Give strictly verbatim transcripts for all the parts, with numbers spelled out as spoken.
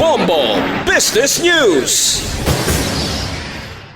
Bombo Business News.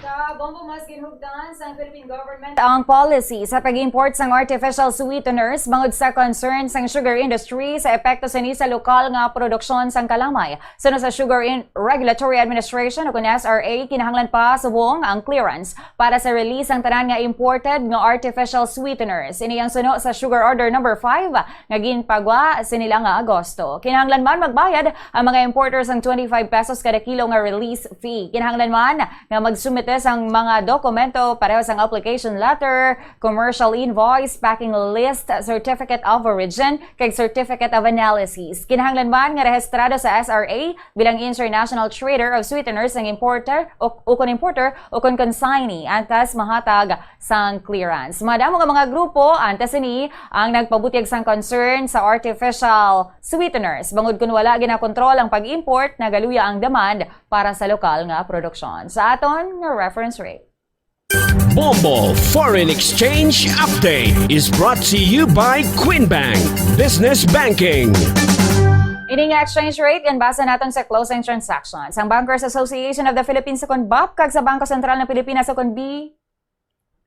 Sa Bombo, mas ginhugdan sang Philippine government ang policy sa pag-import sang artificial sweeteners bangod sa concern sang sugar industry sa epekto sini sa lokal nga produksyon sang kalamay. Suno sa Sugar In Regulatory Administration o kun S R A, kinahanglan pa subong ang clearance para sa release sang tanan nga imported nga artificial sweeteners. Ini ang suno sa Sugar Order Number five nga ginpagwa sini lang nga Agosto. Kinahanglan man magbayad ang mga importers sang twenty-five pesos kada kilo nga release fee. Kinahanglan man nga magsumite sang mga dokumento pareho sang application letter, commercial invoice, packing list, certificate of origin, kag certificate of analysis. Kinahanglan man nga rehistrado sa S R A bilang international trader of sweeteners ang importer o, o kun importer o kun consignee antes mahatag sang clearance. Madamo nga mga grupo antes ini ang nagpabutyag sang concern sa artificial sweeteners bangod kun wala ginakontrol ang pag-import, nagaluya ang demand para sa lokal nga produksyon. Sa aton nga reference rate. Bombo Foreign Exchange Update is brought to you by Queen Bank Business Banking. Ini nga exchange rate, ginbasa naton sa closing transactions sang Bankers Association of the Philippines, ukon BAPH, kag sa Bangko Sentral ng Pilipinas, ukon B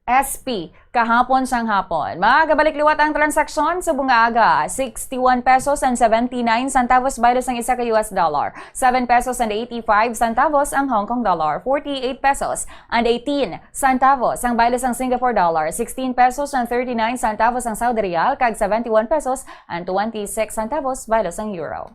S P, kahapon sang hapon. Magabalik liwat ang transaksyon sa bunga aga, sixty-one pesos and seventy-nine centavos baylo sang isa ka U S dollar, seven pesos and eighty-five centavos ang Hong Kong dollar, forty-eight pesos and eighteen centavos ang baylo sang Singapore dollar, sixteen pesos and thirty-nine centavos ang Saudi riyal, kag seventy-one pesos and twenty-six centavos baylo sang euro.